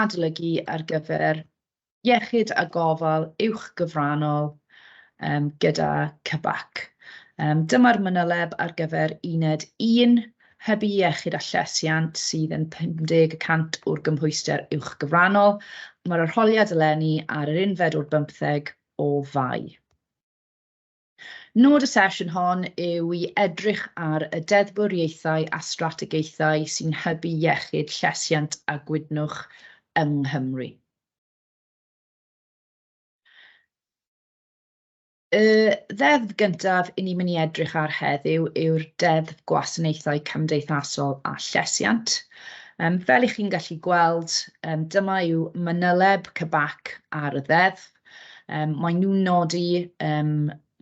adolygu ar gyfer iechyd a gofal uwch gyfrannol gyda CBAC. Dyma'r manyleb ar gyfer uned 1, hybu iechyd a llesiant sydd yn 50% o'r gymhwyster uwch gyfrannol. Mae'r arholiad eleni ar yr unfed o'r bymtheg o Fai. Nod y sesiwn hon yw i edrych ar y deddfwriaethau a strategaethau sy'n hybu iechyd, llesiant a gwydnwch yng Nghymru. Y ddeddf gyntaf i ni'n mynd i edrych ar heddiw yw'r Deddf Gwasanaethau Cymdeithasol a Llesiant. Fel i chi'n gallu gweld, dyma yw manyleb CBAC ar y ddeddf. Maen nhw'n nodi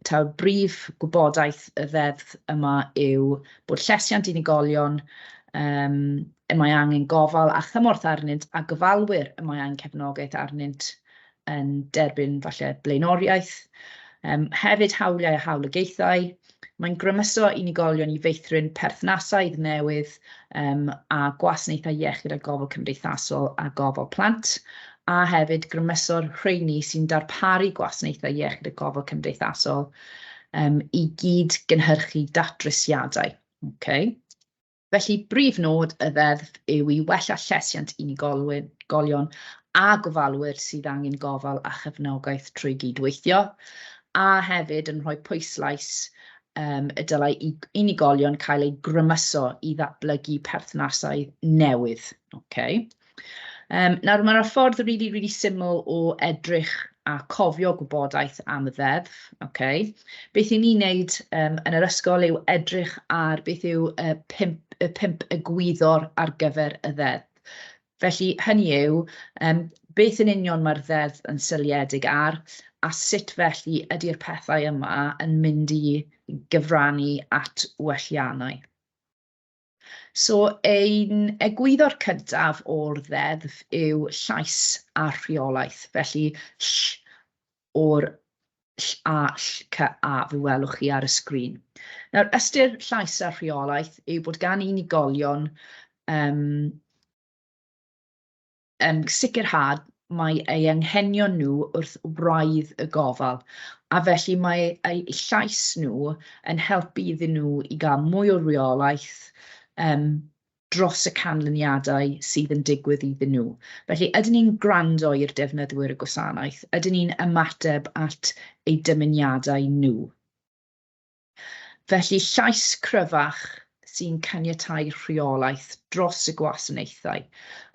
taw brif gwybodaeth y ddeddf yma yw bod llesiant unigolion y mae angen gofal a chymorth arnynt a gofalwyr y mae angen cefnogaeth arnynt yn derbyn falle blaenoriaeth. Hefyd hawliau a hawlogaethau. Mae'n grymuso unigolion i feithrin perthnasau newydd a gwasanaethau iechyd a gofal cymdeithasol a gofal plant, a hefyd grymuso'r rheini sy'n darparu gwasanaethau iechyd a gofal cymdeithasol i gyd gynhyrchu datrysiadau. Okay. Felly, brif nod y ddeddf yw i wella llesiant unigolion a gofalwyr sydd angen gofal a chefnogaeth trwy gydweithio, a hefyd yn rhoi pwyslais y dylai unigolion cael eu grymuso i ddatblygu perthnasau newydd. Okay. Nawr, mae'r ffordd rili, rili syml o edrych a cofio gwybodaeth am y ddeddf. Okay. Beth i ni'n neud yn yr ysgol yw edrych ar beth yw y pump egwyddor ar gyfer y ddeddf. Felly, hynny yw, beth yn union mae'r ddeddf yn seiliedig ar, a sut felly ydy'r pethau yma yn mynd i gyfrannu at welliannau. So, ein egwyddor cyntaf o'r ddeddf yw llais a rheolaeth. Felly, ll o'r ll a ll c a fe welwch chi ar y sgrin. Nawr, ystyr llais a rheolaeth yw bod gan unigolion sicrhad mae eu anghenion nhw wrth wraidd y gofal, a felly mae eu llais nhw yn helpu iddyn nhw i gael mwy o reolaeth dros y canlyniadau sydd yn digwydd iddyn nhw. Felly, ydyn ni'n gwrando i'r defnyddwyr y gwasanaeth? Ydyn ni'n ymateb at eu dymuniadau nhw? Felly, llais cryfach sy'n caniatáu rheolaeth dros y gwasanaethau,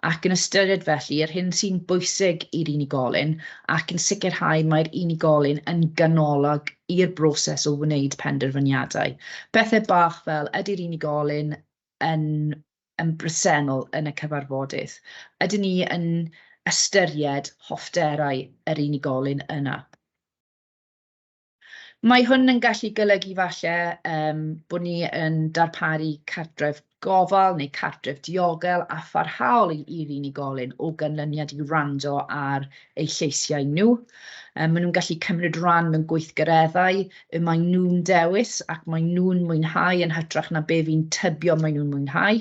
ac yn ystyried felly yr hyn sy'n bwysig i'r unigolyn ac yn sicrhau mai'r unigolyn yn ganolog i'r broses o wneud penderfyniadau. Pethau bach fel ydy'r unigolyn yn bresennol yn y cyfarfodydd? Ydyn ni yn ystyried hoffterau yr unigolyn yna? Mae hwn yn gallu golygu falle bod ni yn darparu cartref gofal neu cartref diogel a pharhaol i'r unigolyn o ganlyniad i wrando ar eu lleisiau nhw. Maen nhw'n gallu cymryd rhan mewn gweithgareddau y maen nhw'n dewis ac maen nhw'n mwynhau yn hytrach na be fi'n tybio maen nhw'n mwynhau.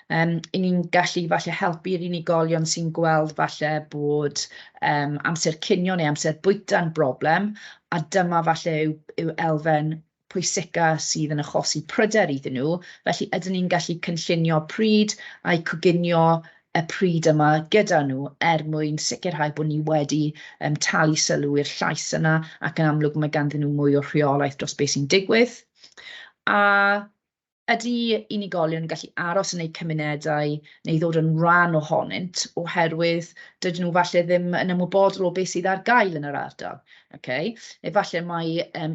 'Y ni'n gallu falle helpu'r unigolion sy'n gweld falle bod amser cinio neu amser bwyta'n broblem, a dyma falle yw elfen pwysica sydd yn achosi pryder iddyn nhw. Felly, ydyn ni'n gallu cynllunio pryd a'u coginio y pryd yma gyda nhw er mwyn sicrhau bod ni wedi talu sylw i'r llais yna, ac yn amlwg mae ganddyn nhw mwy o rheolaeth dros beth sy'n digwydd. A ydy unigolion yn gallu aros yn eu cymunedau neu ddod yn rhan ohonynt, oherwydd dydyn nhw falle ddim yn ymwybodol o beth sydd ar gael yn yr ardal. Okay? Efallai mae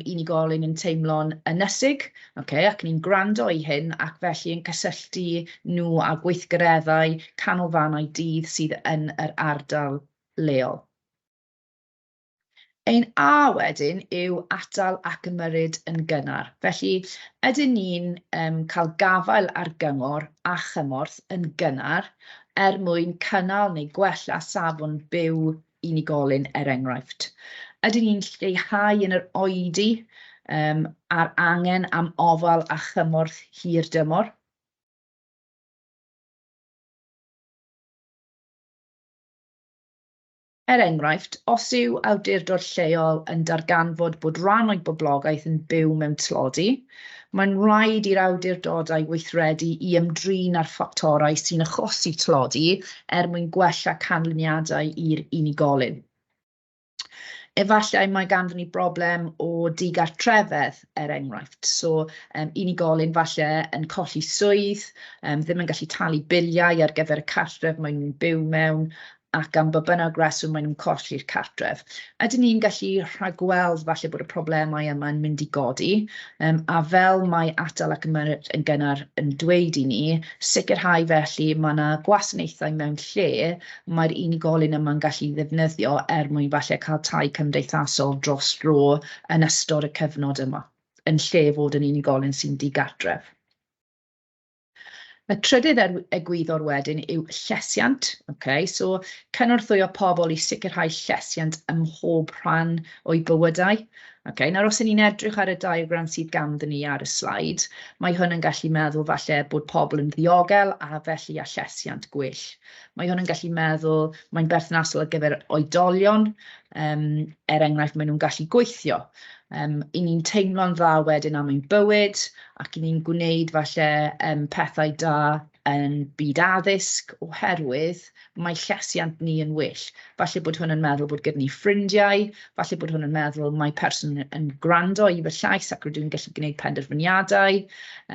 unigolyn yn teimlo'n ynysig, okay, ac ni'n gwrando i hyn ac felly yn cysylltu nhw â gweithgareddau canolfannau dydd sydd yn yr ardal leol. Ein A wedyn yw atal ac ymyrryd yn gynnar. Felly, ydyn ni'n cael gafael ar gyngor a chymorth yn gynnar er mwyn cynnal neu gwella safon byw unigolyn, er enghraifft? Ydyn ni'n lleihau yn yr oedi a'r angen am ofal a chymorth hir dymor? Er enghraifft, os yw awdurdod lleol yn darganfod bod rhan o'i boblogaeth yn byw mewn tlodi, mae'n rhaid i'r awdurdodau weithredu i ymdrin â'r ffactorau sy'n achosi tlodi er mwyn gwella canlyniadau i'r unigolyn. Efallai mae ganddon ni broblem o digartrefedd, er enghraifft. So, unigolyn falle yn colli swydd, ddim yn gallu talu biliau ar gyfer y cartref maen nhw'n byw mewn, ac am ba bynnag reswm maen nhw'n colli'r cartref. Ydyn ni'n gallu rhagweld falle bod y problemau yma'n mynd i godi, a fel mae Atal ac Ymyrryd yn Gynnar yn dweud i ni, sicrhau felly mae 'na gwasanaethau mewn lle mae'r unigolyn yma'n gallu ddefnyddio er mwyn falle cael tai cymdeithasol dros dro yn ystod y cyfnod yma, yn lle fod yn unigolyn sy'n digartref. Y trydydd egwyddor wedyn yw llesiant. Okay? So, cynorthwyo pobl i sicrhau llesiant ym mhob rhan o'u bywydau. Okay? Nawr, os 'y ni'n edrych ar y diagram sydd ganddyn ni ar y sleid, mae hwn yn gallu meddwl falle bod pobl yn ddiogel a felly â llesiant gwell. Mae hwn yn gallu meddwl, mae'n berthnasol ar gyfer oedolion, er enghraifft, maen nhw'n gallu gweithio. 'Y ni'n teimlo'n dda wedyn am ein bywyd, ac 'y ni'n gwneud falle pethau da yn byd addysg, oherwydd mae llesiant ni yn well. Falle bod hwn yn meddwl bod gyda ni ffrindiau, falle bod hwn yn meddwl mae person yn gwrando i fy llais ac rydw i'n gallu gwneud penderfyniadau.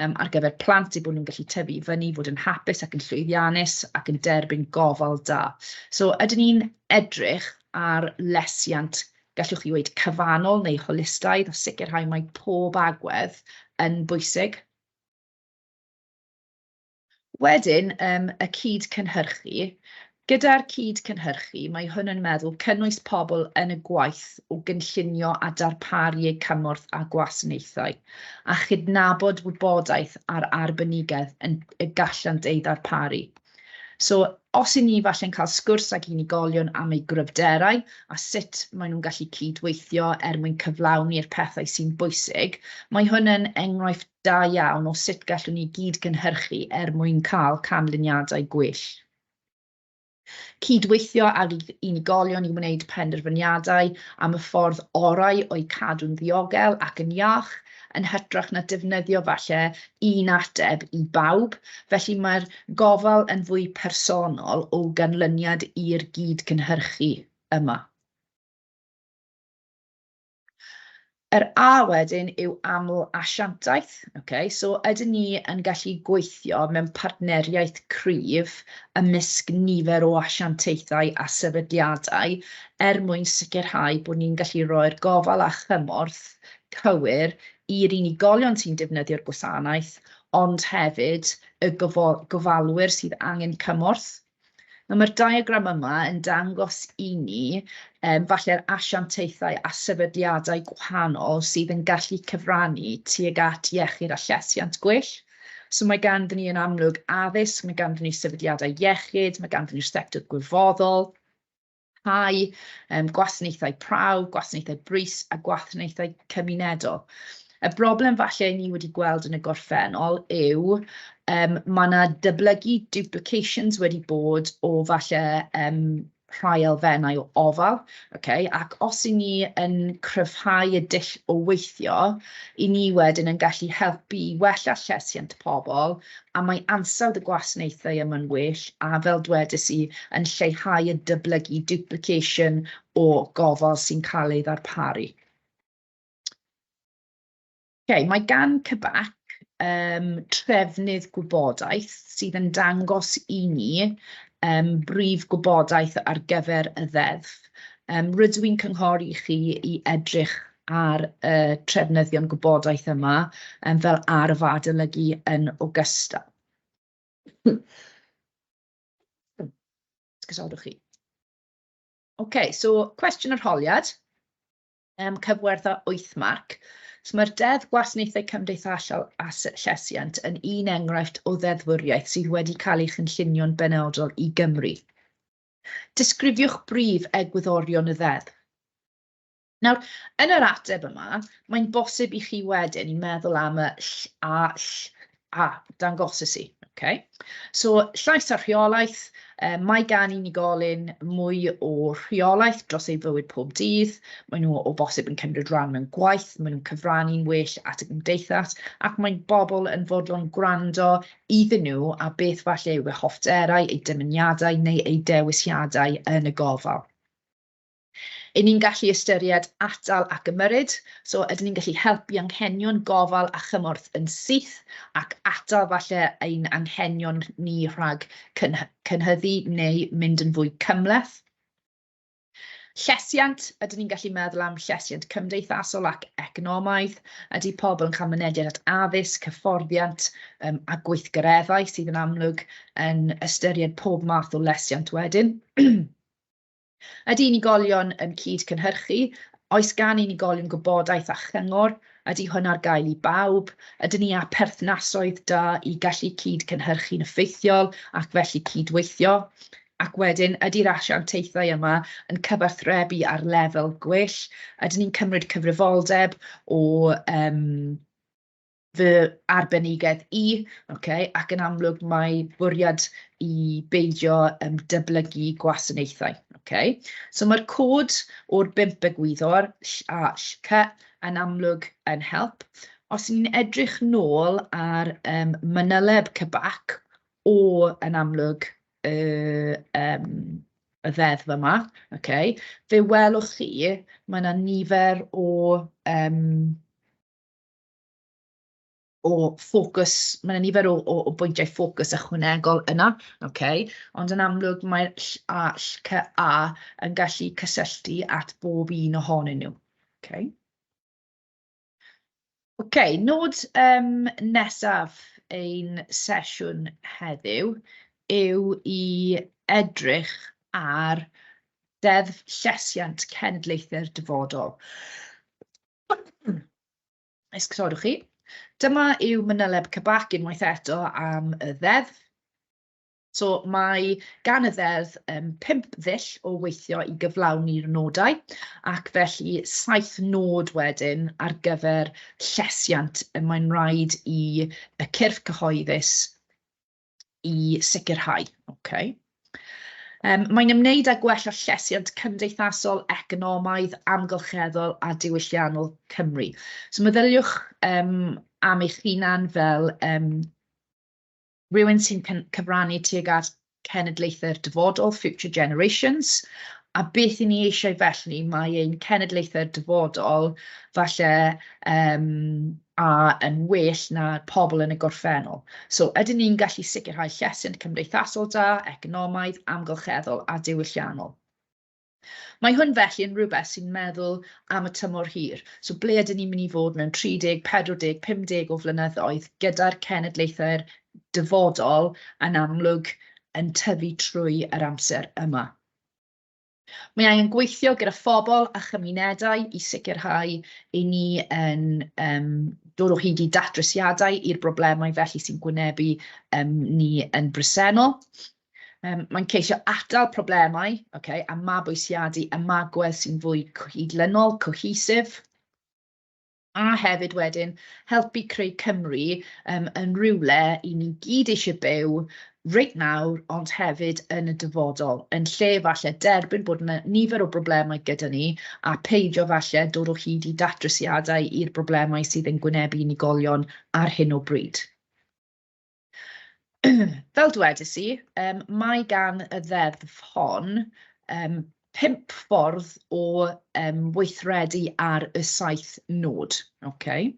Ar gyfer plant, eu bod nhw'n gallu tyfu i fyny, fod yn hapus ac yn llwyddiannus ac yn derbyn gofal da. So ydyn ni'n edrych ar lesiant, gallwch chi weud cyfannol neu holistaidd, a sicrhau mai pob agwedd yn bwysig. Wedyn, y cyd-cynhyrchu. Gyda'r cyd-cynhyrchu, mae hwn yn meddwl cynnwys pobl yn y gwaith o gynllunio a darparu eu cymorth a gwasanaethau, a chydnabod wybodaeth a'r arbenigedd yn, y gallant ei ddarparu. So, os 'y ni falle'n cael sgwrs ag unigolion am eu gryfderau a sut maen nhw'n gallu cydweithio er mwyn cyflawni'r pethau sy'n bwysig, mae hwn yn enghraifft da iawn o sut gallwn ni gyd-gynhyrchu er mwyn cael canlyniadau gwell. Cydweithio ag unigolion i wneud penderfyniadau am y ffordd orau o'u cadw'n ddiogel ac yn iach, yn hytrach na defnyddio falle un ateb i bawb. Felly mae'r gofal yn fwy personol o ganlyniad i'r gyd-cynhyrchu yma. Yr A wedyn yw aml-asiantaeth. Okay? So ydyn ni yn gallu gweithio mewn partneriaeth cryf ymysg nifer o asiantaethau a sefydliadau er mwyn sicrhau bod ni'n gallu rhoi'r gofal a chymorth cywir i'r unigolion sy'n defnyddio'r gwasanaeth, ond hefyd y gofalwyr sydd angen cymorth. Nawr mae'r diagram yma yn dangos i ni falle'r asiantaethau a sefydliadau gwahanol sydd yn gallu cyfrannu tuag at iechyd a llesiant gwell. So mae ganddyn ni yn amlwg addysg, mae ganddyn ni sefydliadau iechyd, mae ganddyn ni'r sector gwirfoddol, tai, gwasanaethau prawf, gwasanaethau brys a gwasanaethau cymunedol. Y broblem falle ni wedi gweld yn y gorffennol yw mae 'na dyblygu, duplications wedi bod o falle rhai elfennau o ofal, okay? Ac os 'y ni yn cryfhau y dull o weithio, 'y ni wedyn yn gallu helpu i wella llesiant pobl, a mae ansawdd y gwasanaethau yma'n well, a fel dwedais i, yn lleihau y dyblygu, duplication o gofal sy'n cael ei ddarparu. Okay, mae gan CBAC trefnydd gwybodaeth sydd yn dangos i ni brif gwybodaeth ar gyfer y ddeddf. Rydw i'n cynghori chi i edrych ar y trefnyddion gwybodaeth yma fel arf adolygu yn ogystal. Esgusodwch chi. OK, so cwestiwn arholiad. Cyfwerth â 8 marc. So mae'r Deddf Gwasanaethau Cymdeithasol a Llesiant yn un enghraifft o ddeddfwriaeth sydd wedi cael ei chynllunio'n benodol i Gymru. Disgrifiwch brif egwyddorion y ddeddf. Nawr, yn yr ateb yma, mae'n bosib i chi wedyn i meddwl am y ll, a, ll, a, dangosais i. Okay. So llais a rheolaeth, mae gan unigolyn mwy o rheolaeth dros ei fywyd pob dydd, maen nhw o bosib yn cymryd rhan mewn gwaith, maen nhw'n cyfrannu'n well at y gymdeithas, ac mae bobl yn fodlon gwrando iddyn nhw a beth falle yw eu hoffterau, eu dymuniadau neu eu dewisiadau yn y gofal. 'Y ni'n gallu ystyried atal ac ymyrryd, so ydyn ni'n gallu helpu anghenion gofal a chymorth yn syth ac atal falle ein anghenion ni rhag cynhyddu neu mynd yn fwy cymhleth. Llesiant, ydyn ni'n gallu meddwl am llesiant cymdeithasol ac economaidd? Ydy pobl yn cael mynediad at addysg, hyfforddiant a gweithgareddau sydd yn amlwg yn ystyried pob math o lesiant wedyn? Ydy unigolion yn cyd-cynhyrchu? Oes gan unigolion gwybodaeth a chyngor? Ydy hwn ar gael i bawb? Ydyn ni â perthnasoedd da i gallu cyd-cynhyrchu'n effeithiol ac felly cydweithio? Ac wedyn, ydy'r asiantaethau yma yn cyfathrebu ar lefel gwell? Ydyn ni'n cymryd cyfrifoldeb o fy arbenigedd i, ocê, ac yn amlwg mae bwriad i beidio dyblygu gwasanaethau, ocê. So mae'r cod o'r bump egwyddor, ll A ll C, yn amlwg yn help. Os 'y ni'n edrych nôl ar manyleb CBAC o, yn amlwg, y y ddeddf yma, ocê, fe welwch chi, mae 'na nifer o o ffocws, ma' 'na nifer o bwyntiau ffocws ychwanegol yna, ocê, ond yn amlwg mae'r ll A ll C A yn gallu cysylltu at bob un ohonyn nhw, ocê. Ocê, nod nesaf ein sesiwn heddiw yw i edrych ar Deddf Llesiant Cenedlaethau'r Dyfodol. Esgusodwch chi. Dyma yw manyleb CBAC unwaith eto am y ddeddf. So mae gan y ddeddf 5 ddull o weithio i gyflawni'r nodau, ac felly 7 nod wedyn ar gyfer llesiant y mae'n rhaid i y cyrff cyhoeddus i sicrhau. Okay. Mae'n ymwneud â gwella llesiant cymdeithasol, economaidd, amgylcheddol a diwylliannol Cymru. So meddyliwch am eich hunan fel rhywun sy'n cyfrannu tuag at cenedlaethau'r dyfodol, future generations, a beth 'y ni eisiau felly, mae ein cenedlaethau'r dyfodol falle a yn well na pobl yn y gorffennol. So ydyn ni'n gallu sicrhau llesiant cymdeithasol da, economaidd, amgylcheddol a diwylliannol? Mae hwn felly yn rhywbeth sy'n meddwl am y tymor hir. So ble ydyn ni'n mynd i fod mewn 30, 40, 50 o flynyddoedd gyda'r cenedlaethau'r dyfodol yn amlwg yn tyfu trwy yr amser yma. Mae angen gweithio gyda phobl a chymunedau i sicrhau ein ni yn dod o hyd i datrysiadau i'r broblemau felly sy'n gwynebu ni yn bresennol. Mae'n ceisio atal problemau, okay, a mabwysiadu ymagwedd sy'n fwy cydlynol, cohesive. A hefyd wedyn helpu creu Cymru yn rywle i ni gyd eisiau byw reit nawr, ond hefyd yn y dyfodol, yn lle falle derbyn bod yna nifer o broblemau gyda ni a peidio falle dod o hyd i datrysiadau i'r broblemau sydd yn gwynebu unigolion ar hyn o bryd. Fel dwedais i, mae gan y ddeddf hon 5 ffordd o weithredu ar y 7 nod. Okay.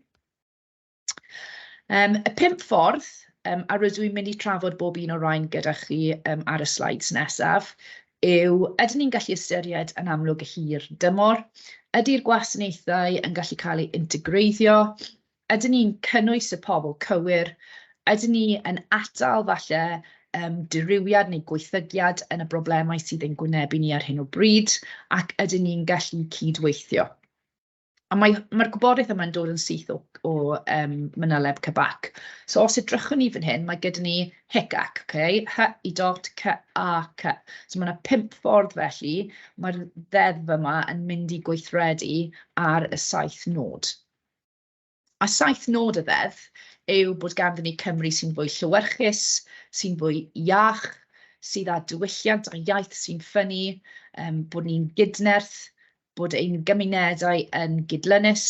Y 5 ffordd, a rydw i'n mynd i trafod bob un o'r rhain gyda chi ar y slides nesaf, yw ydyn ni'n gallu ystyried yn amlwg y hir dymor, ydy'r gwasanaethau yn gallu cael eu integreiddio, ydyn ni'n cynnwys y pobl cywir, ydyn ni yn atal falle dirywiad neu gwaethygiad yn y broblemau sydd yn gwynebu ni ar hyn o bryd, ac ydyn ni'n gallu cydweithio. A mae'r gwybodaeth yma'n dod yn syth o manyleb CBAC. So os edrychwn ni fan hyn, mae gyda ni HICAC, okay? H i dot C A C. So mae yna 5 ffordd felly, mae'r ddeddf yma yn mynd i gweithredu ar y 7 nod. A saith nod y ddeddf yw bod ganddyn ni Cymru sy'n fwy llewyrchus, sy'n fwy iach, sydd â diwylliant a iaith sy'n ffynnu, bod ni'n gydnerth, bod ein gymunedau yn gydlynus,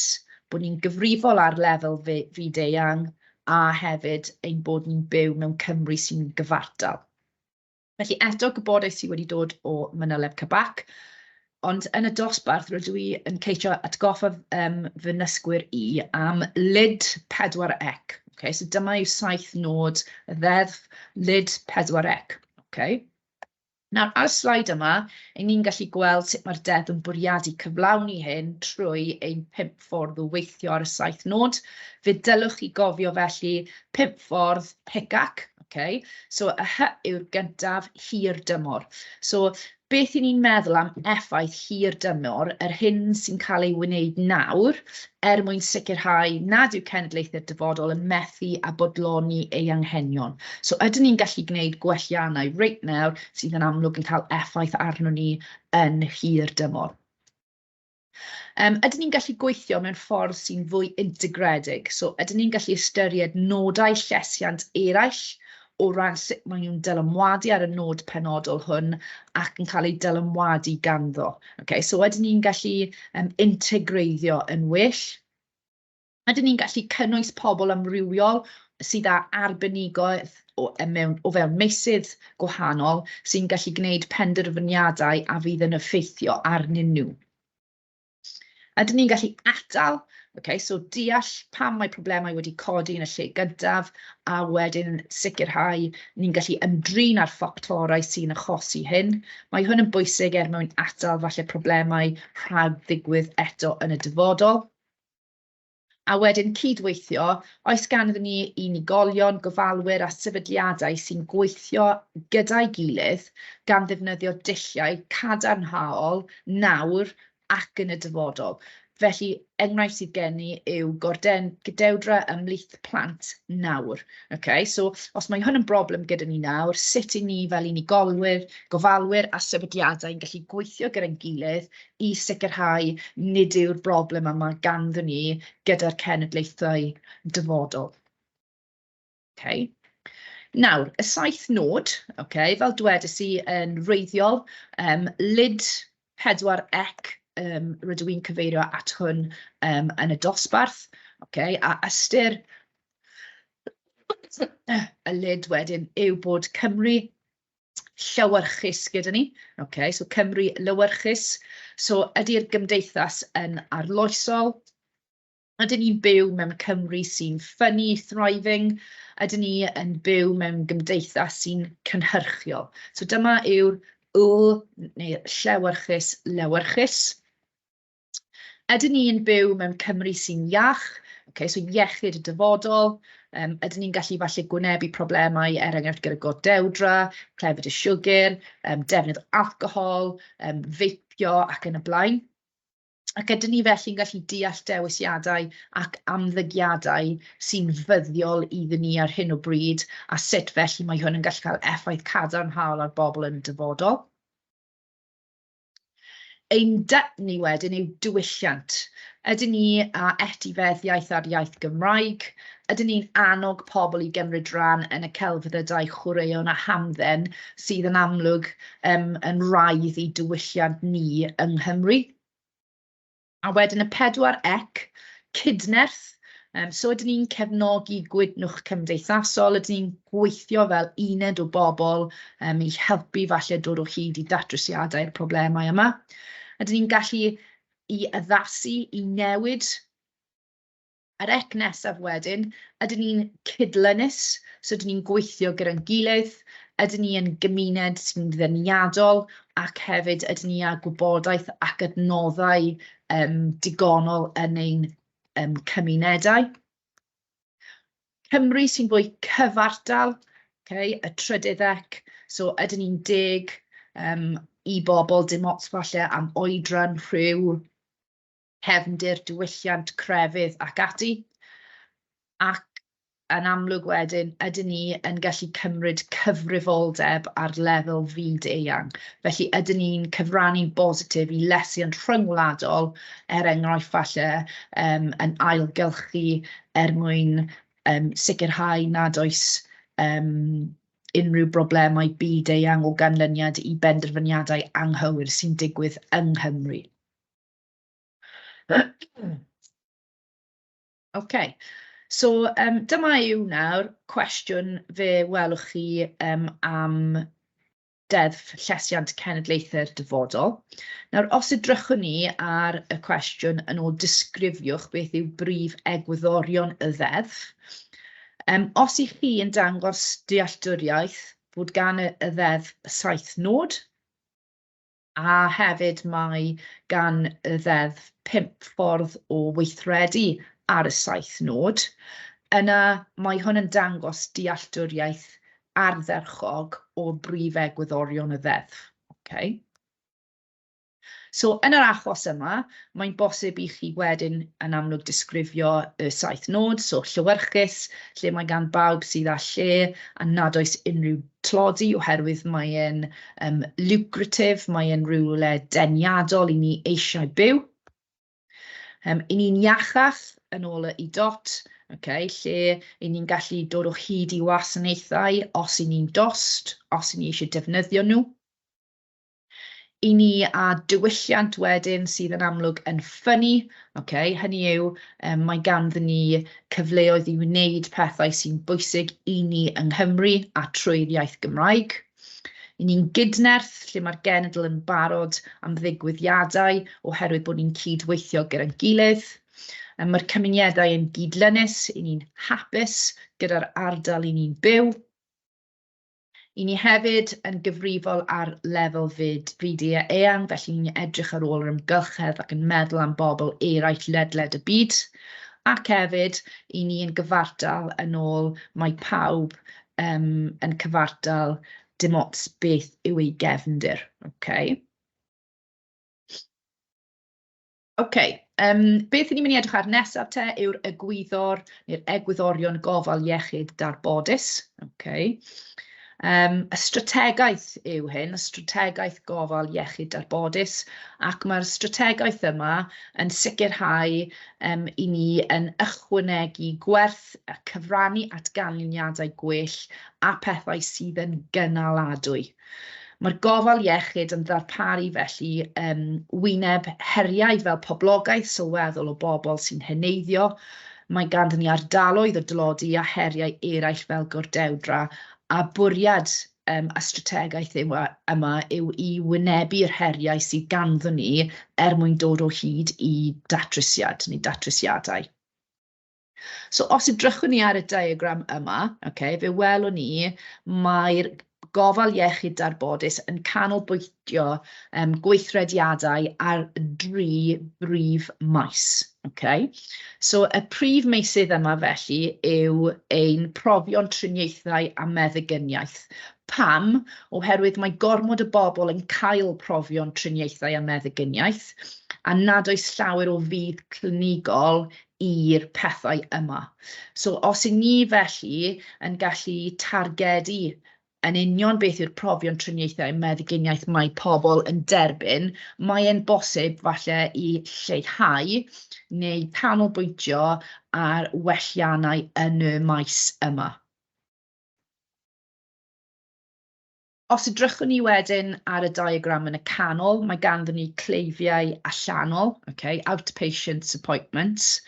bod ni'n gyfrifol ar lefel fyd-eang, a hefyd ein bod ni'n byw mewn Cymru sy'n gyfartal. Felly eto, gwybodaeth sydd wedi dod o manyleb CBAC, ond yn y dosbarth rydw i yn ceisio atgoffa fy nysgwyr i am lid 4C. Okay, so dyma yw saith nod y ddeddf, lid 4C. Okay. Nawr, ar y sleid yma, 'y ni'n gallu gweld sut mae'r deddf yn bwriadu cyflawni hyn trwy ein pump ffordd o weithio ar y saith nod. Fe dylwch chi gofio felly pump ffordd HICAC. Okay? So y H yw'r gyntaf, hir dymor. So beth 'y ni'n meddwl am effaith hir dymor, yr hyn sy'n cael ei wneud nawr, er mwyn sicrhau nad yw cenedlaethau'r dyfodol yn methu a bodloni ei anghenion. So ydyn ni'n gallu gwneud gwelliannau reit nawr sydd yn amlwg yn cael effaith arnon ni yn hir dymor? Ydyn ni'n gallu gweithio mewn ffordd sy'n fwy integredig? So ydyn ni'n gallu ystyried nodau llesiant eraill o ran sut maen nhw'n dylanwadu ar y nod penodol hwn ac yn cael eu dylanwadu ganddo? Okay, so ydyn ni'n gallu integreiddio yn well? Ydyn ni'n gallu cynnwys pobl amrywiol sydd â arbenigedd o fewn meysydd gwahanol sy'n gallu gwneud penderfyniadau a fydd yn effeithio arnyn nhw? Ydyn ni'n gallu atal, okay, so deall pam mae problemau wedi codi yn y lle gyntaf, a wedyn sicrhau ni'n gallu ymdrin â'r ffactorau sy'n achosi hyn. Mae hwn yn bwysig er mwyn atal falle problemau rhag ddigwydd eto yn y dyfodol. A wedyn cydweithio, oes ganddyn ni unigolion, gofalwyr a sefydliadau sy'n gweithio gyda'i gilydd gan ddefnyddio dulliau cadarnhaol nawr ac yn y dyfodol? Felly, enghraifft sydd gen i yw gordewdra ymhlith plant nawr. Okay, so os mae hwn yn broblem gyda ni nawr, sut 'y ni fel unigolwyr, gofalwyr a sefydliadau yn gallu gweithio gyda'n gilydd i sicrhau nid yw'r broblem yma ganddyn ni gyda'r cenedlaethau dyfodol? Okay. Nawr, y saith nod, okay, fel dwedais i yn wreiddiol, lid 4C, rydw i'n cyfeirio at hwn yn y dosbarth, okay, a ystyr y lid wedyn yw bod Cymru llewyrchus gyda ni. Okay, so Cymru lewyrchus. So ydy'r gymdeithas yn arloesol? Ydyn ni'n byw mewn Cymru sy'n ffynnu, thriving? Ydyn ni yn byw mewn gymdeithas sy'n cynhyrchiol? So dyma yw'r Y neu llewyrchus, lewyrchus. Ydyn ni'n byw mewn Cymru sy'n iach? Okay, so iechyd y dyfodol. Ydyn ni'n gallu falle gwynebu problemau, er enghraifft gyda gordewdra, clefyd y siwgr, defnydd o alcohol, feipio ac yn y blaen? Ac ydyn ni felly'n gallu deall dewisiadau ac ymddygiadau sy'n fuddiol iddyn ni ar hyn o bryd, a sut felly mae hwn yn gallu cael effaith cadarnhaol ar bobl yn y dyfodol? Ein D ni wedyn yw diwylliant. Ydyn ni â etifeddiaeth ar iaith Gymraeg? Ydyn ni'n annog pobl i gymryd rhan yn y celfyddydau, chwaraeon a hamdden sydd yn amlwg yn wraidd i diwylliant ni yng Nghymru? A wedyn y pedwar C, cydnerth. So ydyn ni'n cefnogi gwydnwch cymdeithasol? Ydyn ni'n gweithio fel uned o bobl i helpu falle dod o hyd i datrysiadau'r problemau yma? Ydyn ni'n gallu i addasu, i newid? Yr C nesaf wedyn, ydyn ni'n cydlynus? So ydyn ni'n gweithio gyda'n gilydd? Ydyn ni yn gymuned sy'n ddeniadol? Ac hefyd ydyn ni â gwybodaeth ac adnoddau digonol yn ein cymunedau? Cymru sy'n fwy cyfartal, okay, y trydydd C, so ydyn ni'n deg i bobl, dim ots falle am oedran, rhyw, cefndir, diwylliant, crefydd ac ati? Ac yn amlwg wedyn, ydyn ni yn gallu cymryd cyfrifoldeb ar lefel fyd-eang? Felly, ydyn ni'n cyfrannu'n bositif i lesiant rhyngwladol, er enghraifft falle yn ailgylchu er mwyn sicrhau nad oes unrhyw broblemau byd-eang o ganlyniad i benderfyniadau anghywir sy'n digwydd yng Nghymru. OK, so dyma yw nawr cwestiwn fe welwch chi am Deddf Llesiant Cenedlaethau'r Dyfodol. Nawr, os edrychwn ni ar y cwestiwn yn ôl disgrifiwch beth yw brif egwyddorion y ddeddf, os 'y chi yn dangos dealltwriaeth fod gan y ddeddf 7 nod, a hefyd mae gan y ddeddf 5 ffordd o weithredu ar y 7 nod, yna mae hwn yn dangos dealltwriaeth ardderchog o brif egwyddorion y ddeddf. Okay. So, yn yr achos yma, mae'n bosib i chi wedyn yn amlwg disgrifio y 7 nod, so llewyrchus, lle mae gan bawb sydd â lle a nad oes unrhyw tlodi oherwydd mae e'n lucrative, mae e'n rywle deniadol i ni eisiau byw. 'Y ni'n iachach yn ôl y i-dot, okay, lle 'y ni'n gallu dod o hyd i wasanaethau os 'y ni'n dost, os 'y ni eisiau defnyddio nhw. 'Y ni â diwylliant wedyn sydd yn amlwg yn ffynnu, okay, hynny yw mae ganddyn ni cyfleoedd i wneud pethau sy'n bwysig i ni yng Nghymru a trwy'r iaith Gymraeg. 'Y ni'n gydnerth, lle mae'r genedl yn barod am ddigwyddiadau oherwydd bod ni'n cydweithio gyda'n gilydd. Mae'r cymunedau yn gydlynus, 'y ni'n hapus gyda'r ardal 'y ni'n byw. 'Y ni hefyd yn gyfrifol ar lefel fyd fyd-eang, felly ni'n edrych ar ôl yr amgylchedd ac yn meddwl am bobl eraill ledled y byd. Ac hefyd, 'y ni yn gyfartal yn ôl mae pawb yn cyfartal dim ots beth yw ei gefndir. Okay. OK, beth 'y ni'n mynd i edrych ar nesaf te yw'r egwyddor neu'r egwyddorion gofal iechyd darbodus. OK. Y strategaeth yw hyn, y strategaeth gofal iechyd darbodus, ac mae'r strategaeth yma yn sicrhau i ni yn ychwanegu gwerth a cyfrannu at ganlyniadau gwell a pethau sydd yn gynaladwy. Mae'r gofal iechyd yn ddarparu felly wyneb heriau fel poblogaeth sylweddol o bobl sy'n heneiddio. Mae ganddyn ni ardaloedd o dlodi a heriau eraill fel gordewdra, a bwriad y strategaeth yma yw i wynebu'r heriau sydd ganddyn ni er mwyn dod o hyd i datrysiad neu datrysiadau. So os edrychwn ni ar y diagram yma, okay, fe welwn ni mae'r gofal iechyd darbodus yn canolbwyntio gweithrediadau ar dri brif maes. Okay. So y prif meysydd yma felly yw ein profion triniaethau a meddyginiaeth. Pam? Oherwydd mae gormod o bobl yn cael profion triniaethau a meddyginiaeth a nad oes llawer o fudd clinigol i'r pethau yma. So os 'y ni felly yn gallu targedu yn union beth yw'r profion triniaethau meddyginiaeth mae pobl yn derbyn, mae e'n bosib falle i lleihau neu canolbwyntio ar welliannau yn y maes yma. Os edrychwn ni wedyn ar y diagram yn y canol, mae ganddyn ni cleifiau allanol, okay, outpatients appointments.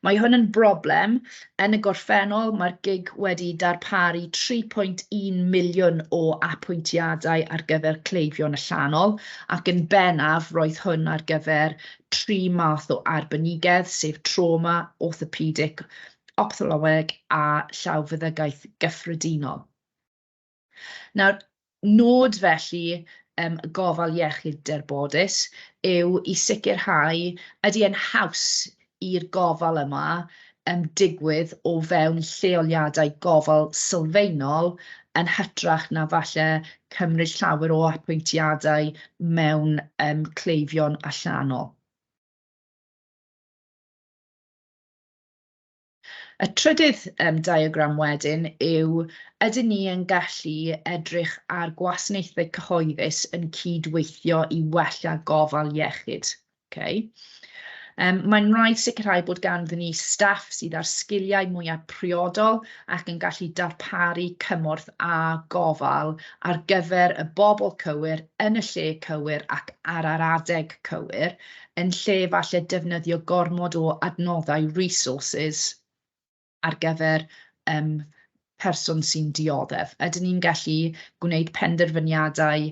Mae hwn yn broblem. Yn y gorffennol, mae'r gig wedi darparu 3.1 miliwn o apwyntiadau ar gyfer cleifion allanol, ac yn bennaf roedd hwn ar gyfer tri math o arbenigedd, sef trauma, orthopaedic, ophthalmolog a llawfeddygaeth gyffredinol. Nawr, nod felly gofal iechyd darbodus yw i sicrhau ydy e'n haws i'r gofal yma digwydd o fewn lleoliadau gofal sylfaenol yn hytrach na falle cymryd llawer o apwyntiadau mewn cleifion allanol. Y trydydd diagram wedyn yw, ydyn ni yn gallu edrych ar gwasanaethau cyhoeddus yn cydweithio i wella gofal iechyd? Okay. Mae'n rhaid sicrhau bod ganddyn ni staff sydd â'r sgiliau mwyaf priodol ac yn gallu darparu cymorth a gofal ar gyfer y bobl cywir, yn y lle cywir ac ar yr adeg cywir, yn lle falle defnyddio gormod o adnoddau, resources, ar gyfer person sy'n dioddef. Ydyn ni'n gallu gwneud penderfyniadau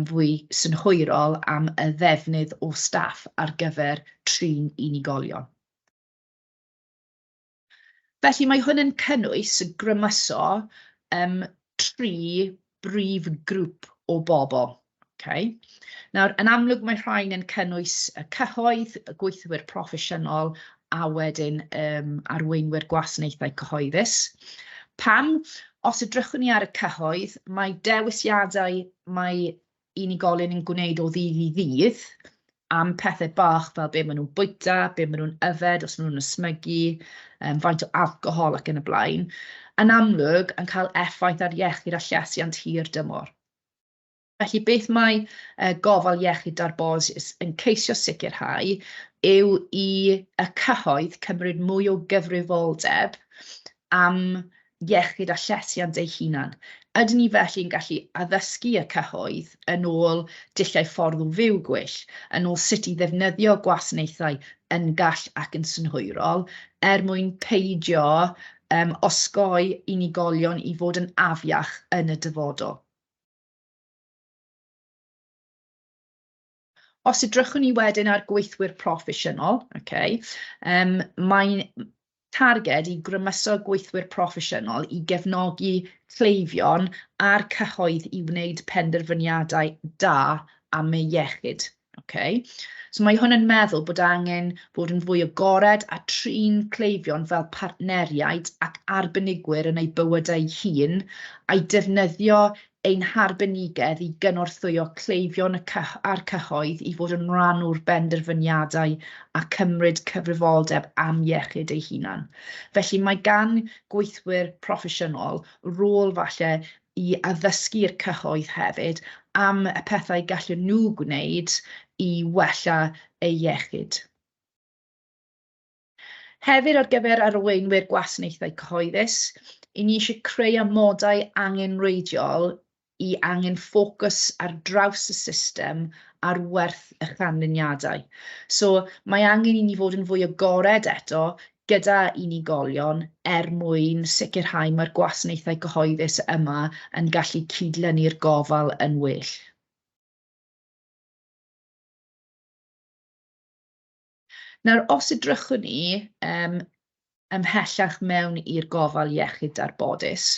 fwy synhwyrol am y ddefnydd o staff ar gyfer trin unigolion? Felly mae hwn yn cynnwys grymuso 3 brif grŵp o bobl. Okay. Nawr, yn amlwg mae rhain yn cynnwys y cyhoedd, y gweithwyr proffesiynol a wedyn arweinwyr gwasanaethau cyhoeddus. Pam? Os edrychwn ni ar y cyhoedd, mae dewisiadau mae unigolyn yn gwneud o ddydd i ddydd am pethau bach fel be maen nhw'n bwyta, be maen nhw'n yfed, os maen nhw'n ysmygu, faint o alcohol ac yn y blaen, yn amlwg yn cael effaith ar iechyd a llesiant hir dymor. Felly beth mae gofal iechyd darbodus yn ceisio sicrhau yw i y cyhoedd cymryd mwy o gyfrifoldeb am iechyd a llesiant eu hunan. Ydyn ni felly yn gallu addysgu y cyhoedd yn ôl dulliau ffordd o fyw gwell, yn ôl sut i ddefnyddio gwasanaethau yn gall ac yn synhwyrol, er mwyn peidio osgoi unigolion i fod yn afiach yn y dyfodol. Os edrychwn ni wedyn ar gweithwyr proffesiynol, okay, mae'n targed i grymuso gweithwyr proffesiynol i gefnogi cleifion a'r cyhoedd i wneud penderfyniadau da am eu iechyd. Okay. So mae hwn yn meddwl bod angen bod yn fwy agored a trin cleifion fel partneriaid ac arbenigwyr yn eu bywydau hun, a'i defnyddio ein harbenigedd i gynorthwyo cleifion a'r cyhoedd i fod yn rhan o'r benderfyniadau a cymryd cyfrifoldeb am iechyd eu hunan. Felly mae gan gweithwyr proffesiynol rôl falle i addysgu'r cyhoedd hefyd am y pethau gallen nhw gwneud i wella eu iechyd. Hefyd ar gyfer arweinwyr gwasanaethau cyhoeddus, 'y ni eisiau creu amodau angenrheidiol i angen ffocws ar draws y system ar werth y canlyniadau. So mae angen i ni fod yn fwy agored eto gyda unigolion er mwyn sicrhau mae'r gwasanaethau cyhoeddus yma yn gallu cydlynu'r gofal yn well. Nawr, os edrychwn ni ymhellach mewn i'r gofal iechyd darbodus,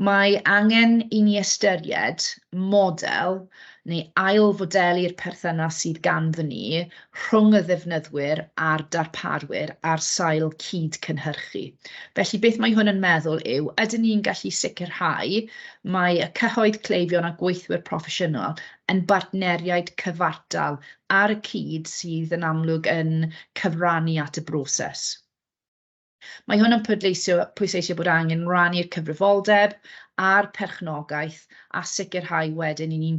mae angen i ni ystyried model neu ail-fodelu'r perthynas sydd ganddyn ni rhwng y ddefnyddwyr a'r darparwyr ar sail cyd-cynhyrchu. Felly beth mae hwn yn meddwl yw, ydyn ni'n gallu sicrhau mae y cyhoedd, cleifion a gweithwyr proffesiynol yn bartneriaid cyfartal ar y cyd sydd yn amlwg yn cyfrannu at y broses. Mae hwn yn pwysleisio bod angen rannu'r cyfrifoldeb a'r perchnogaeth a sicrhau wedyn i ni'n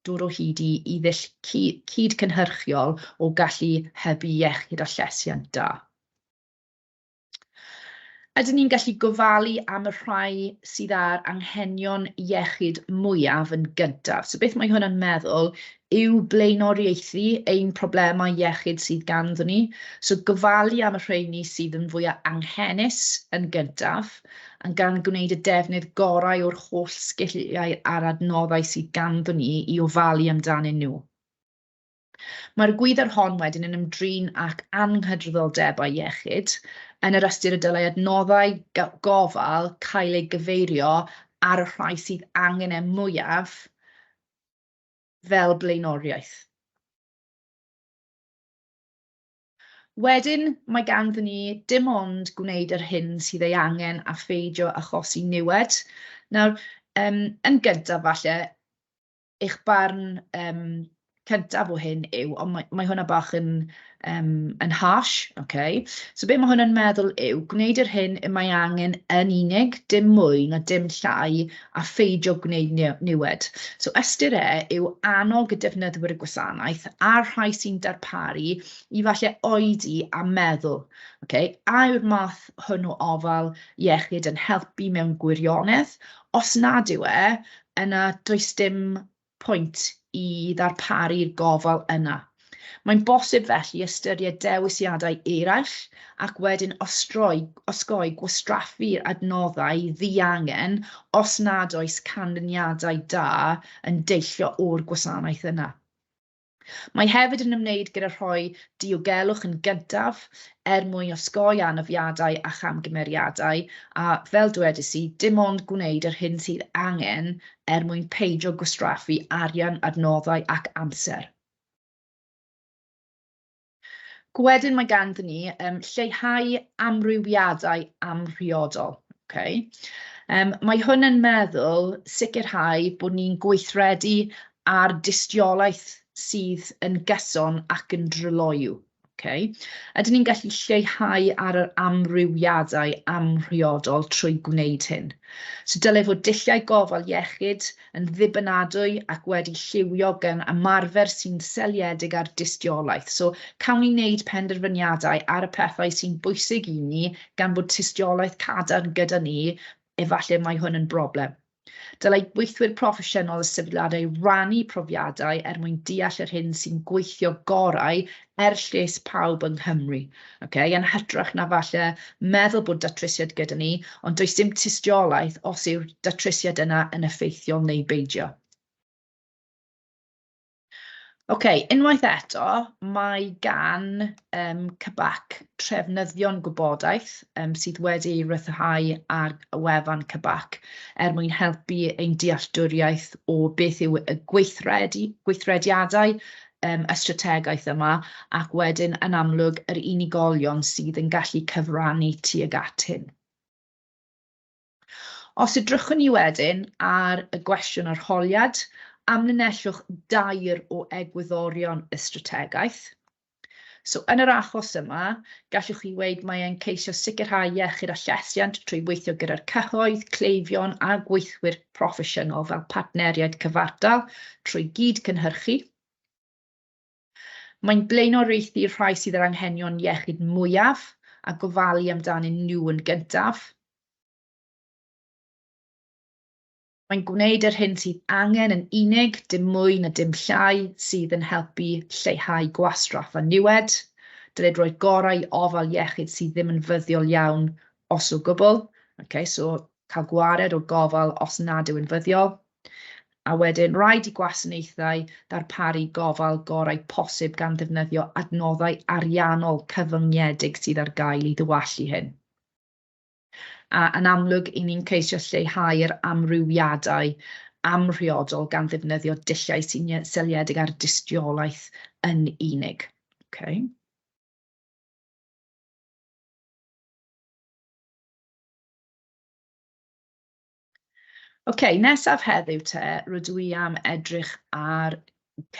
dod o hyd i ddull cyd-cynhyrchiol o gallu hybu iechyd a llesiant da. Ydyn ni'n gallu gofalu am y rhai sydd â'r anghenion iechyd mwyaf yn gyntaf? So beth mae hwn yn meddwl yw blaenoriaethu ein problemau iechyd sydd ganddon ni. So gofalu am y rheini sydd yn fwyaf anghenus yn gyntaf, yn gan gwneud y defnydd gorau o'r holl sgiliau a'r adnoddau sydd ganddon ni i ofalu amdanyn nhw. Mae'r gwyddor hon wedyn yn ymdrin ac anghydraddoldebau iechyd, yn yr ystyr y dylai adnoddau gofal cael ei gyfeirio ar y rhai sydd angen e mwyaf fel blaenoriaeth. Wedyn, mae ganddyn ni dim ond gwneud yr hyn sydd ei angen a pheidio achosi niwed. Nawr, yn gyntaf falle, eich barn cyntaf o hyn yw, ond mae hwnna bach yn harsh, okay? So be mae hwnna'n meddwl yw gwneud yr hyn y mae angen yn unig, dim mwy na dim llai, a pheidio gwneud niwed. So ystyr e yw annog y defnyddwyr y gwasanaeth a'r rhai sy'n darparu i falle oedi a meddwl, okay? A yw'r math hwn o ofal iechyd yn helpu mewn gwirionedd? Os nad yw e, yna does dim pwynt i ddarparu'r gofal yna. Mae'n bosib felly ystyried dewisiadau eraill ac wedyn osgoi gwastraffu'r adnoddau ddiangen os nad oes canlyniadau da yn deillio o'r gwasanaeth yna. Mae hefyd yn ymwneud gyda rhoi diogelwch yn gyntaf er mwyn osgoi anafiadau a chamgymeriadau, a fel dwedais i, dim ond gwneud yr hyn sydd angen er mwyn peidio gwastraffu arian, adnoddau ac amser. Wedyn mae ganddyn ni lleihau amrywiadau amhriodol. Okay. Mae hwn yn meddwl sicrhau bod ni'n gweithredu ar dystiolaeth sydd yn gyson ac yn dryloyw. Okay. Ydyn ni'n gallu lleihau ar yr amrywiadau amhriodol trwy gwneud hyn? So dylai fod dulliau gofal iechyd yn ddibynadwy ac wedi lliwio gan ymarfer sy'n seiliedig ar dystiolaeth. So cawn ni wneud penderfyniadau ar y pethau sy'n bwysig i ni gan fod tystiolaeth cadarn gyda ni, efallai mae hwn yn broblem. Dylai gweithwyr proffesiynol y sefydliadau rannu profiadau er mwyn deall yr hyn sy'n gweithio gorau er lles pawb yng Nghymru. Okay? Yn hytrach na falle meddwl bod datrysiad gyda ni, ond does dim tystiolaeth os yw'r datrysiad yna yn effeithiol neu beidio. OK, unwaith eto, mae gan CBAC trefnyddion gwybodaeth sydd wedi ei ryddhau ar y wefan CBAC er mwyn helpu ein dealltwriaeth o beth yw y gweithrediadau y strategaeth yma, ac wedyn yn amlwg yr unigolion sydd yn gallu cyfrannu tuag at hyn. Os edrychwn ni wedyn ar y gwestiwn arholiad, amlinellwch dair o egwyddorion y strategaeth. So yn yr achos yma, gallwch chi weud mae e'n ceisio sicrhau iechyd a llesiant trwy weithio gyda'r cyhoedd, cleifion a gweithwyr proffesiynol fel partneriaid cyfartal trwy gyd-cynhyrchu. Mae'n blaenoriaethu'r rhai sydd â'r anghenion iechyd mwyaf a gofalu amdanyn nhw yn gyntaf. Mae'n gwneud yr hyn sydd angen yn unig, dim mwy na dim llai, sydd yn helpu lleihau gwastraff a niwed. Dylid rhoi gorau i ofal iechyd sydd ddim yn fuddiol iawn os o gwbl. Okay, so cael gwared o gofal os nad yw'n fuddiol. A wedyn rhaid i gwasanaethau ddarparu gofal gorau posib gan ddefnyddio adnoddau ariannol cyfyngedig sydd ar gael i ddiwallu hyn. A yn amlwg, 'y ni'n ceisio lleihau'r amrywiadau amhriodol gan ddefnyddio dulliau sy'n seiliedig ar dystiolaeth yn unig. Okay. OK, nesaf heddiw te, rydw i am edrych ar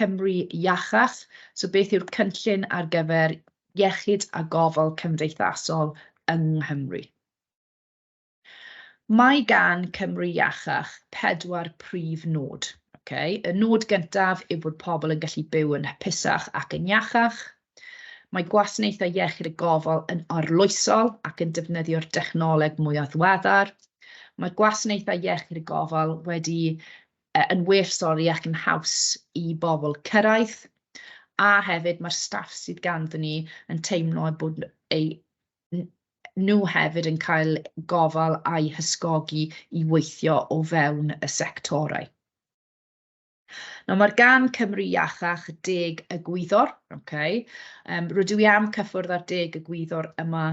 Cymru Iachach. So beth yw'r cynllun ar gyfer iechyd a gofal cymdeithasol yng Nghymru? Mae gan Cymru Iachach 4 prif nod. Okay? Y nod gyntaf yw bod pobl yn gallu byw yn hapusach ac yn iachach. Mae gwasanaethau iechyd a gofal yn arloesol ac yn defnyddio'r dechnoleg mwyaf ddiweddar. Mae gwasanaethau iechyd a gofal wedi yn well sori ac yn haws i bobl cyrraedd. A hefyd mae'r staff sydd ganddyn ni yn teimlo bod eu nhw hefyd yn cael gofal a'i hysgogi i weithio o fewn y sectorau. Nawr mae'r gan Cymru Iachach 10 egwyddor, okay. Rydw i am cyffwrdd ar 10 egwyddor yma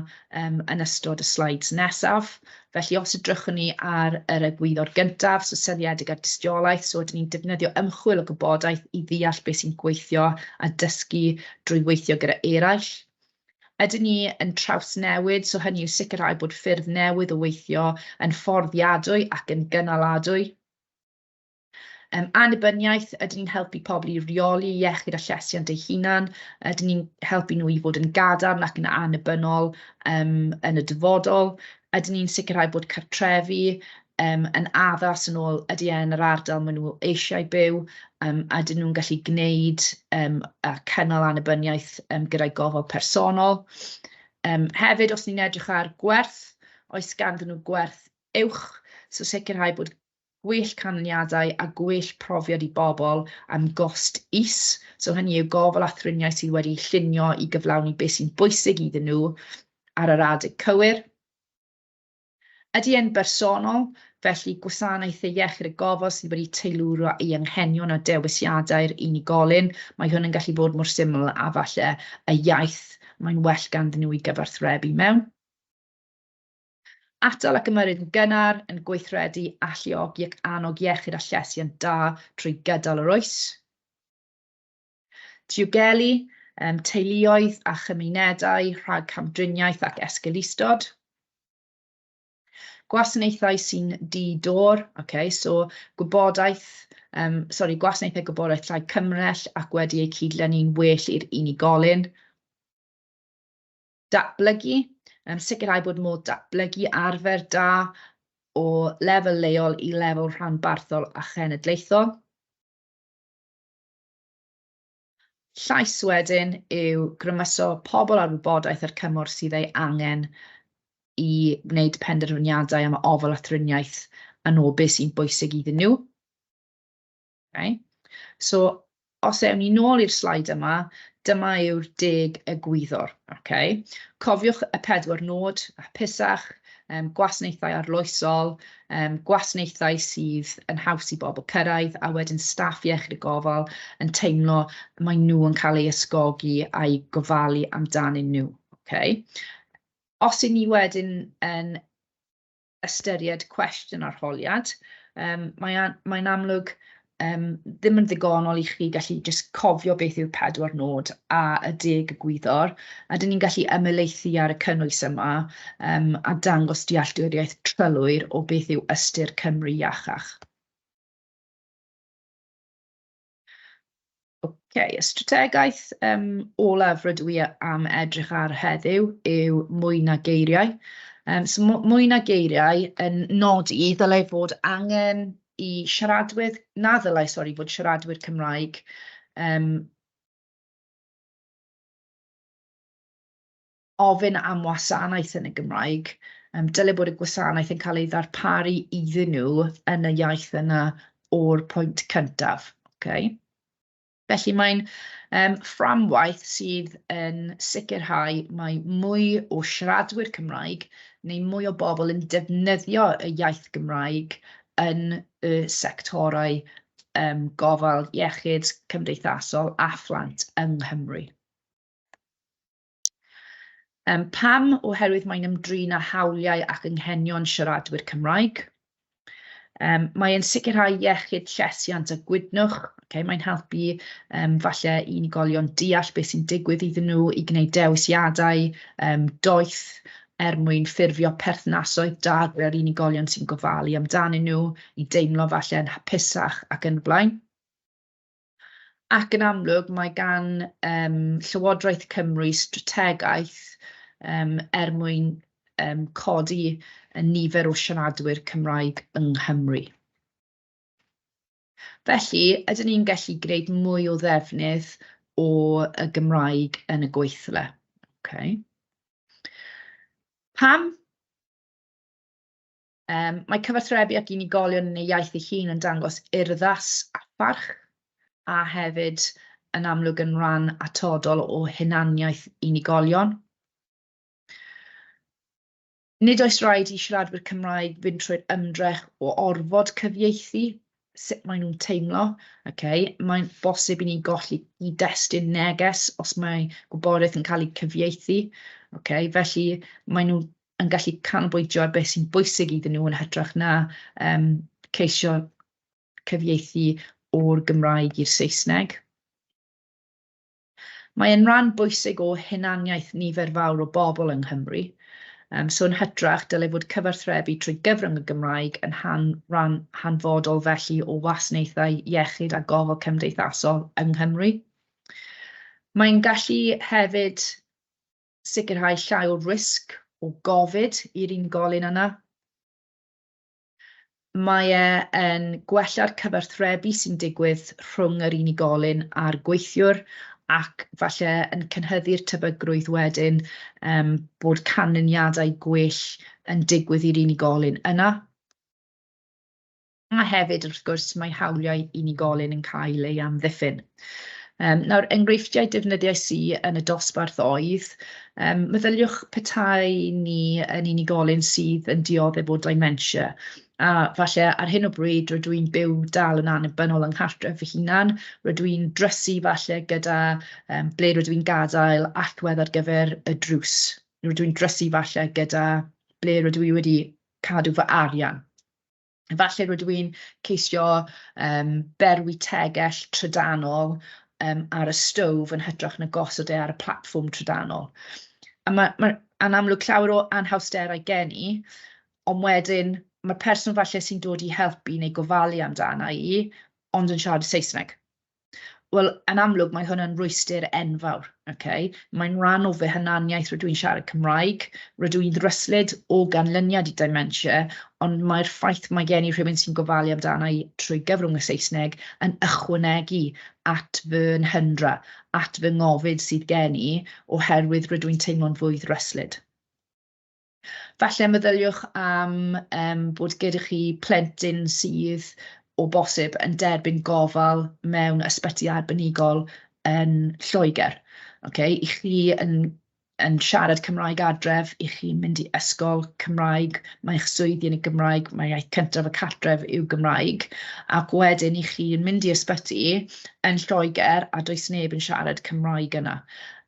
yn ystod y slides nesaf. Felly os edrychwn ni ar yr egwyddor gyntaf, so seiliedig ar dystiolaeth, so ydyn ni'n defnyddio ymchwil o gwybodaeth i ddeall beth sy'n gweithio a dysgu drwy weithio gyda eraill. Ydyn ni yn trawsnewid, so hynny yw sicrhau bod ffyrdd newydd o weithio yn fforddiadwy ac yn gynaladwy. Annibyniaeth, ydyn ni'n helpu pobl i reoli iechyd a llesiant eu hunan? Ydyn ni'n helpu nhw i fod yn gadarn ac yn annibynnol yn y dyfodol? Ydyn ni'n sicrhau bod cartrefi yn addas yn ôl ydy e yn yr ardal maen nhw eisiau byw? A ydyn nhw'n gallu gwneud a cynnal annibyniaeth gyda'i gofal personol? Hefyd, os ni'n edrych ar gwerth, oes ganddyn nhw gwerth uwch? So sicrhau bod gwell canlyniadau a gwell profiad i bobl am gost is. So hynny yw gofal a thriniaeth sydd wedi llunio i gyflawni beth sy'n bwysig iddyn nhw ar yr adeg cywir. Ydy e'n bersonol? Felly gwasanaethau iechyd a gofal sydd wedi teilwra i anghenion a dewisiadau'r unigolyn. Mae hwn yn gallu bod mor syml a falle y iaith mae'n well ganddyn nhw i gyfathrebu mewn. Atal ac ymyrryd yn gynnar, yn gweithredu, alluogi ac annog iechyd a llesiant da trwy gydol yr oes. Diogelu teuluoedd a chymunedau rhag camdriniaeth ac esgeulustod. Gwasanaethau sy'n di-dor, okay, so gwybodaeth, sorry, gwasanaethau gwybodaeth llai cymhleth ac wedi eu cydlynu'n well i'r unigolyn. Datblygu, sicrhau bod modd datblygu arfer da o lefel leol i lefel rhanbarthol a chenedlaethol. Llais wedyn yw grymuso pobl ar wybodaeth a'r cymorth sydd ei angen i wneud penderfyniadau am ofal a thriniaeth yn ôl beth sy'n bwysig iddyn nhw. Okay. So, os ewn ni nôl i'r sleid yma, dyma yw'r 10 egwyddor. Okay. Cofiwch y 4 nod, hapusach, gwasanaethau arloesol, gwasanaethau sydd yn haws i bobl cyrraedd, a wedyn staff iechyd y gofal yn teimlo mae nhw yn cael eu ysgogi a'i gofalu amdanyn nhw. Okay. Os 'y ni wedyn yn ystyried cwestiwn arholiad, mae'n amlwg ddim yn ddigonol i chi gallu jyst cofio beth yw'r 4 nod a y 10 egwyddor, a dyn ni'n gallu ymhelaethu ar y cynnwys yma a dangos dealltwriaeth trylwyr o beth yw ystyr Cymru iachach. Okay, y strategaeth olaf rydw i am edrych ar heddiw yw mwy na geiriau. So mwy na geiriau yn nodi ddylai fod angen i siaradwyr, na ddylai, sori, fod siaradwyr Cymraeg ofyn am wasanaeth yn y Gymraeg. Dylai bod y gwasanaeth yn cael ei ddarparu iddyn nhw yn y iaith yna o'r pwynt cyntaf. Okay. Felly mae'n fframwaith sydd yn sicrhau mae mwy o siaradwyr Cymraeg neu mwy o bobl yn defnyddio y iaith Gymraeg yn y sectorau gofal iechyd cymdeithasol a phlant yng Nghymru. Pam? Oherwydd mae'n ymdrin â hawliau ac anghenion siaradwyr Cymraeg. Mae'n sicrhau iechyd, llesiant a gwydnwch. Okay, mae'n helpu falle unigolion deall beth sy'n digwydd iddyn nhw i gwneud dewisiadau doeth er mwyn ffurfio perthnasoedd da gyda'r unigolion sy'n gofalu amdanyn nhw, i deimlo falle yn hapusach ac yn y blaen. Ac yn amlwg mae gan Llywodraeth Cymru strategaeth er mwyn codi y nifer o siaradwyr Cymraeg yng Nghymru. Felly, ydyn ni'n gallu gwneud mwy o ddefnydd o y Gymraeg yn y gweithle? Okay. Pam? Mae cyfathrebu ac unigolion yn ei iaith ei hun yn dangos urddas a pharch, a hefyd yn amlwg yn rhan atodol o hunaniaeth unigolion. Nid oes rhaid i siaradwyr Cymraeg fynd trwy'r ymdrech o orfod cyfieithu sut maen nhw'n teimlo. Okay. Mae'n bosib i ni golli gyd-destun neges os mae gwybodaeth yn cael ei cyfieithu. Okay. Felly maen nhw yn gallu canolbwyntio ar beth sy'n bwysig iddyn nhw yn hytrach na ceisio cyfieithu o'r Gymraeg i'r Saesneg. Mae'n rhan bwysig o hunaniaeth nifer fawr o bobl yng Nghymru. So yn hytrach, dylai fod cyfathrebu trwy gyfrwng y Gymraeg yn rhan hanfodol felly o wasanaethau iechyd a gofal cymdeithasol yng Nghymru. Mae'n gallu hefyd sicrhau llai o risg o Gofid i'r unigolyn yna. Mae e yn gwella'r cyfathrebu sy'n digwydd rhwng yr unigolyn a'r gweithiwr, ac falle yn cynyddu'r tebygrwydd wedyn bod canlyniadau gwell yn digwydd i'r unigolyn yna. A hefyd, wrth gwrs, mae hawliau unigolyn yn cael ei amddiffyn. Nawr, enghreifftiau defnyddiais i yn y dosbarth oedd, meddyliwch petai ni yn unigolyn sydd yn dioddef o dementia, a falle ar hyn o bryd rydw i'n byw dal yn annibynnol yng nghartref fy hunan, rydw i'n drysu falle gyda ble rydw i'n gadael allwedd ar gyfer y drws, rydw i'n drysu falle gyda ble rydw i wedi cadw fy arian. Falle rydw i'n ceisio berwi tegell trydanol ar y stove yn hytrach na gosod e ar y platfform trydanol. A ma' yn amlwg llawer o anhawsterau gen i, ond wedyn ma'r person falle sy'n dod i helpu neu gofalu amdana i, ond yn siarad Saesneg. Wel, yn amlwg mae hwn yn rwystr enfawr, ocê? Mae'n rhan o fy hunaniaeth, rydw i'n siarad Cymraeg, rydw i'n ddryslyd o ganlyniad i dementia, ond mae'r ffaith mae gen i rhywun sy'n gofalu amdana i trwy gyfrwng y Saesneg yn ychwanegu at fy nhyndra, at fy ngofid sydd gen i, oherwydd rydw i'n teimlo'n fwy ddryslyd. Falle meddyliwch am bod gyda chi plentyn sydd o bosib yn derbyn gofal mewn ysbyty arbenigol yn Lloegr. Ocê, i chi yn siarad Cymraeg adref, i chi'n mynd i ysgol Cymraeg, mae eich swyddi yn y Gymraeg, mae iaith cyntaf y cartref yw Gymraeg, ac wedyn i chi'n mynd i ysbyty yn Lloegr a does neb yn siarad Cymraeg yna.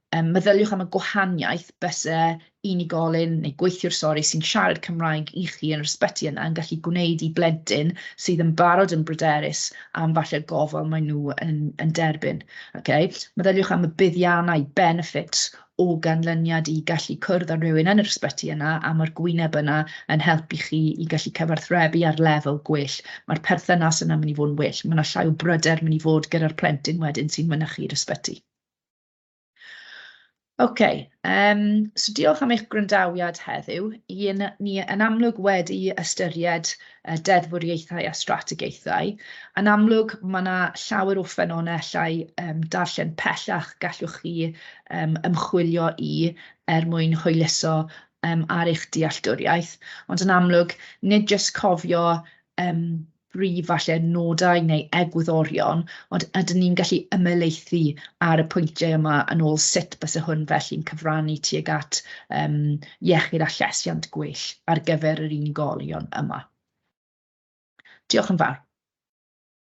Meddyliwch am y gwahaniaeth byse unigolyn neu gweithiwr, sori, sy'n siarad Cymraeg i chi yn yr ysbyty yna yn gallu gwneud i blentyn sydd yn barod yn bryderus am falle'r gofal maen nhw yn derbyn. Okay? Meddyliwch am y buddiannau, benefits o ganlyniad i gallu cwrdd â rhywun yn yr ysbyty yna, a mae'r gwyneb yna yn helpu chi i gallu cyfathrebu ar lefel gwell. Mae'r perthynas yna'n mynd i fod yn well. Mae yna llai o bryder mynd i fod gyda'r plentyn wedyn sy'n mynychu'r ysbyty. OK, so diolch am eich gwrandawiad heddiw. Ni yn amlwg wedi ystyried deddfwriaethau a strategaethau. Yn amlwg, mae yna llawer o ffynonellau darllen pellach gallwch chi ymchwilio i er mwyn hwyluso ar eich dealltwriaeth. Ond yn amlwg, nid jyst cofio brif falle nodau neu egwyddorion, ond ydyn ni'n gallu ymhelaethu ar y pwyntiau yma yn ôl sut byse hwn felly'n cyfrannu tuag at iechyd a llesiant gwell ar gyfer yr unigolion yma. Diolch yn fawr.